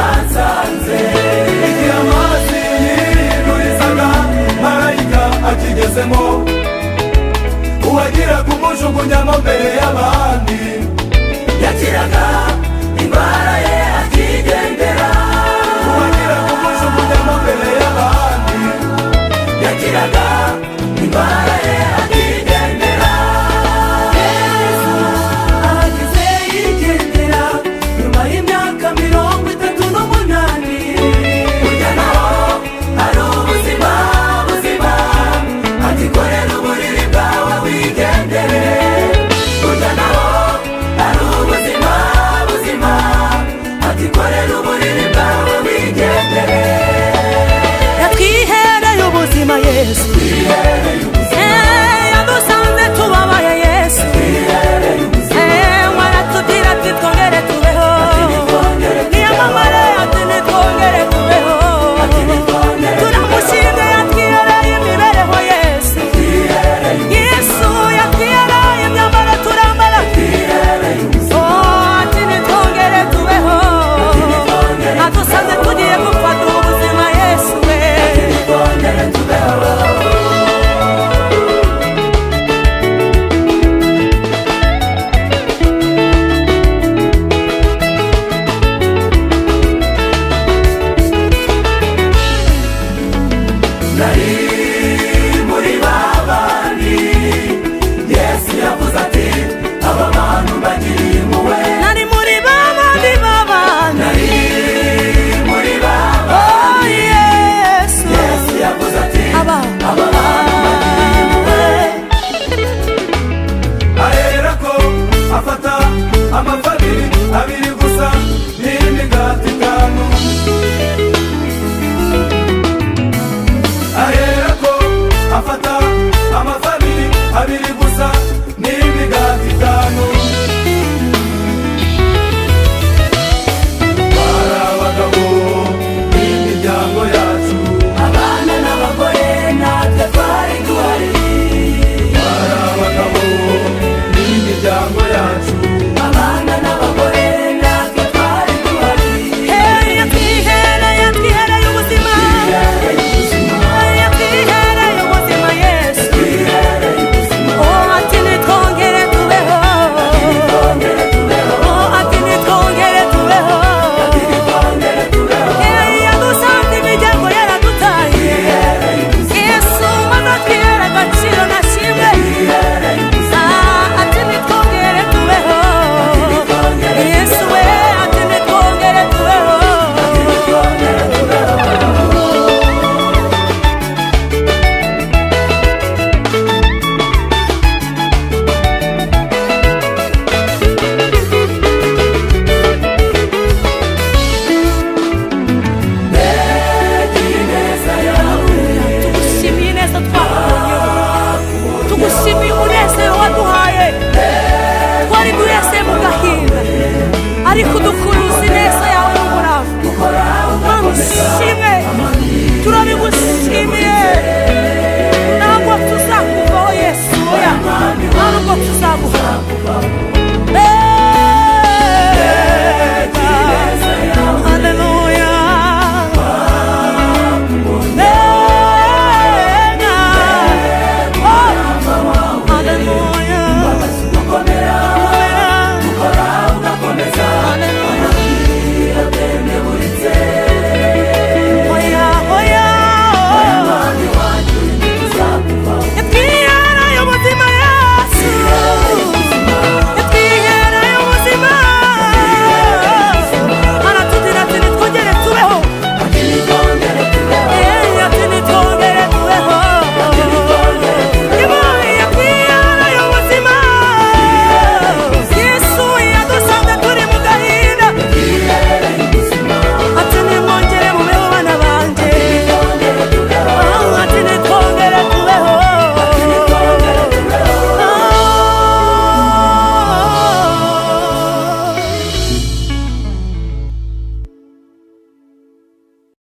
Ahansanze igihe amazi yihindurizaga, marayika akigezemo, uwagira kumujugunyamo mbere y'abandi Yakiraga indwara ye akigendera. Uwagira kumujugunyamo mbere y'abandi Yakiraga indwara ye akigendera. Yesu ahageze yigendera nyuma y'imyaka 38. Burya naho ari ubuzima buzima, ati korera uburiri bwawe wigendere. Burya naho ari ubuzima buzima, ati korera uburiri bwawe wigendere. Yatwihereye ubuzima Yesu. Yadusanze tubabaye Yesu. Aratubwira ati twongere tubeho. Niyamamare ati nitwongere tubeho. Turamushimye, yatwihereye imibereho Yesu. Yesu yatwihereye imyambaro turambara. Oh, ati nitwongere tubeho. Adusanze tugiye gupfa, duha ubuzima Yesu we. Twongere tubeho. Nari muri babandi Yesu yavuze ati aba bantu mbagiriye impuhwe. Nari muri babandi babandi. Nari muri baba Oh Yesu. Yesu yavuze ati Aba. Aba bantu mbagiriye impuhwe. Aherako afata amafi abiri abiri gusa n'imigati 5. Aherako afata amafi abiri abiri gusa n'imigati 5. Bari abagabo b'imiryango yacu. Abana n'abagore natwe twari duhari. Bari abagabo b'imiryango yacu. Abana n'abagore natwe twari duhari. Hey, yatwihereye, yatwihereye ubuzima. Yatwihereye ubuzima Yesu. Oh, ati nitwongere tubeho. Oh, ati nitwongere tubeho. Hey, yadusanze imiryango yaradutaye. Yesu maze atwihera agaciro nashimwe. Ah, ati nitwongere tubeho. Yesu we, ati nitwongere tubeho. Tugushimiye neza twakubonyeho, tugushimiye umunezero waduhaye. Twari duheze mu gahinda, ariko udukuruza ineza yawe n'umurava. Mana ushimwe, turabigushimiye.